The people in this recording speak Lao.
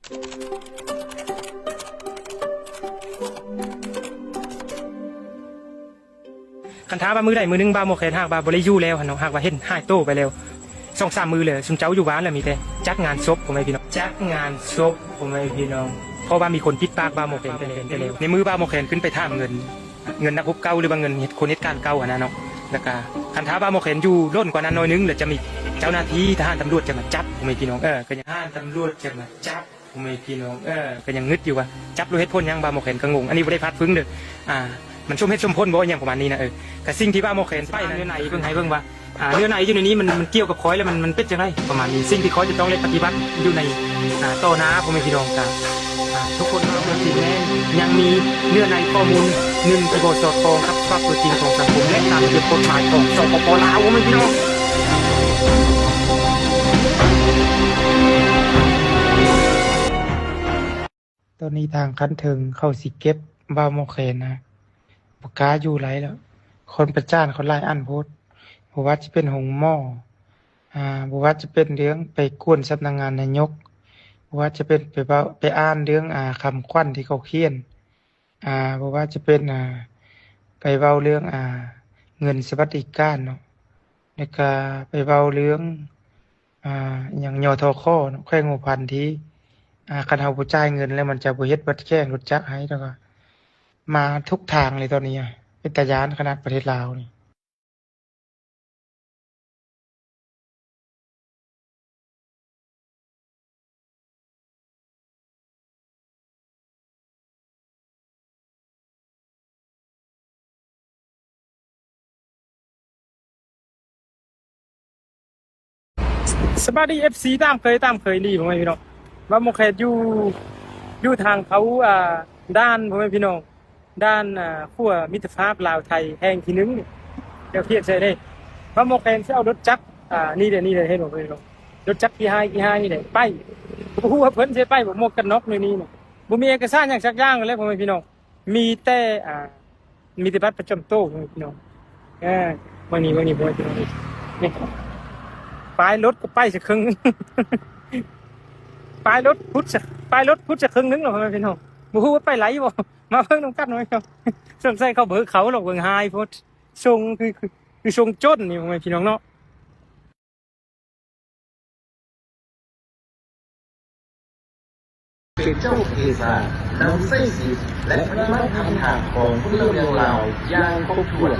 ຄັນຖ້າວ່າມື້ໃດມື້ໜຶ່ງບ່າວໝໍແຄນຫາກວ່າບໍ່ໄດ້ຢູ່ແລ້ວຫັ້ນເນາະ, ຫາກວ່າເຫັນຫາຍໂຕໄປແລ້ວ ສອງສາມມື້ເລີຍ ຊຸມເຈົ້າຢູ່ບ້ານລະມີແຕ່ຈັດງານສົບ ພໍ່ແມ່ພີ່ນ້ອງ, ຈັດງານສົບ ພໍ່ແມ່ພີ່ນ້ອງ. ເພາະວ່າມີຄົນປິດປາກບ່າວໝໍແຄນໄປແລ້ວ, ໃນມື້ບ່າວໝໍແຄນຂຶ້ນໄປຖາມເງິນ ເງິນນັກຮົບເກົ່າ ຫຼືວ່າເງິນເຮັດ ຄົນເຮັດການເກົ່າຫັ້ນນະເນາະ. ແລ້ວກະຄັນຖ້າບ່າວໝໍແຄນຢູ່ດົນກວ່ານັ້ນໜ້ອຍໜຶ່ງ ແລ້ວຈະມີເຈົ້າໜ້າທີ່ທະຫານຕຳຫຼວດຈະມາຈັບ ພໍ່ແມ່ພີ່ນ້ອງ. ເອີ ກະຍັງ ທະຫານຕຳຫຼວດຈະມາຈັບ ພໍ່ແມ່ພີ່ນ້ອງ. ເອີ ກະຍັງງຶດຢູ່ວ່າຈັບດ້ວຍເຫດຜົນຫຍັງ ບ່າວໝໍແຄນກະງົງ. ອັນນີ້ບໍ່ໄດ້ພາດເພິງເດີ້ ອ່າ ມັນສົມເຫດສົມຜົນບໍ່ ອີ່ຫຍັງປະມານນີ້ນະ. ເອີ ກະສິ່ງທີ່ບ່າວໝໍແຄນໄປນັ້ນ ເນື້ອໃນເບິ່ງ ໃຫ້ເບິ່ງວ່າ ອ່າ ເນື້ອໃນຢູ່ໃນນີ້ມັນ ມັນກ່ຽວກັບຂ້ອຍແລ້ວ ມັນ ມັນເປັນຈັ່ງໃດປະມານນີ້. ສິ່ງທີ່ຂ້ອຍຈະຕ້ອງເຮັດປະຕິບັດຢູ່ໃນ ອ່າ ຕໍ່ໜ້າ ພໍ່ແມ່ພີ່ນ້ອງ ກະ ອ່າ ທຸກຄົນມາເບິ່ງທີ່ແມ່ນຍັງມີເນື້ອໃນຂໍ້ມູນໜຶ່ງທີ່ບໍ່ສອດຄ່ອງກັບສະພາບຕົວຈິງຂອງສັງຄົມ ແລະ ຕາມລະບຽບກົດໝາຍຂອງ ສປປ ລາວ ພໍ່ແມ່ພີ່ນ້ອງ. ຕອນນີ້ທາງຂັ້ນເທິງເຂົາຊິເກັບບ່າວໝໍແຄນນະ ບໍ່ກ້າຢູ່ຫຼາຍແລ້ວ. ຄົນປະຈານເຂົາຫຼາຍອັນໂພດ, ບໍ່ວ່າຈະເປັນໂຮງໝໍ, ອ່າ ບໍ່ວ່າຈະເປັນເລື່ອງໄປກວນສຳນັກງານນາຍົກ, ບໍ່ວ່າຈະເປັນໄປເວົ້າ ໄປອ່ານເລື່ອງ ອ່າ ຄຳຂວັນທີ່ເຂົາຂຽນ, ອ່າ ບໍ່ວ່າຈະເປັນ ອ່າ ໄປເວົ້າເລື່ອງ ອ່າ ເງິນສະຫວັດດີການເນາະ, ແລ້ວກະໄປເວົ້າເລື່ອງ ອ່າ ອີ່ຫຍັງ ຍທຂ ເນາະ ແຂວງຫົວພັນ ທີ່ ອ່າ ຄັນເຮົາບໍ່ຈ່າຍເງິນແລ້ວ ມັນຈະບໍ່ເຮັດບັດແຂງລົດຈັກໃຫ້. ແລ້ວກໍມາທຸກທາງເລີຍຕອນນີ້ ເປັນຕາຢ້ານຂະໜາດປະເທດລາວນີ້. ສະບາຍດີ ເອັຟຊີ ຕາມເຄີຍ ຕາມເຄີຍນີ້ ພໍ່ແມ່ພີ່ນ້ອງ. ບ່າວໝໍແຄນຢູ່ ຢູ່ທາງເຂົ້າ ອ່າ ດ່ານ ພໍ່ແມ່ພີ່ນ້ອງ. ດ່ານ ອ່າ ຂົວມິດຕະພາບລາວໄທແຫ່ງທີໜຶ່ງນີ້ ແຖວຂຽນໃສ່ເດ້. ບ່າວໝໍແຄນຊິເອົາລົດຈັກ ອ່າ ນີ້ເດ້ ນີ້ເດ້ ເຫັນບໍ່ພີ່ນ້ອງ? ລົດຈັກຂີ້ຮ້າຍ ຂີ້ຮ້າຍນີ້ເດ້ ໄປ ບໍ່ຮູ້ວ່າເພິ່ນຊິໄປບໍ່ ໝວກກັນນັອກໃນນີ້ນະ ບໍ່ມີເອກະສານຫຍັງສັກຢ່າງເລີຍ ພໍ່ແມ່ພີ່ນ້ອງ. ມີແຕ່ ອ່າ ມີແຕ່ບັດປະຈຳໂຕ ພໍ່ແມ່ພີ່ນ້ອງ. ເອີ ເບິ່ງນີ້ ເບິ່ງນີ້ ພໍ່ແມ່ພີ່ນ້ອງ ນີ້ ປ້າຍລົດກໍໄປຊະເຄິ່ງ ປ້າຍລົດພຸດຊະ ປ້າຍລົດພຸດຊະເຄິ່ງໜຶ່ງແລ້ວ ພໍ່ແມ່ພີ່ນ້ອງ. ບໍ່ຮູ້ວ່າໄປໄຫຼບໍ່? ມາເບິ່ງນຳກັນ ພໍ່ແມ່ພີ່ນ້ອງ. ສົງໄສເຂົາເບິ່ງເຂົາຫຼອກເບິ່ງຫາຍໂພດ. ຊົງຄື ຄືຊົງຈົນນີ້ ພໍ່ແມ່ພີ່ນ້ອງເນາະ. ເປັນເຈົ້າເອກະສານ ນຳໃຊ້ສິດ ແລະ ປະຕິບັດຕາມທາງຂອງພົນລະເມືອງລາວຢ່າງຄົບຖ້ວນ.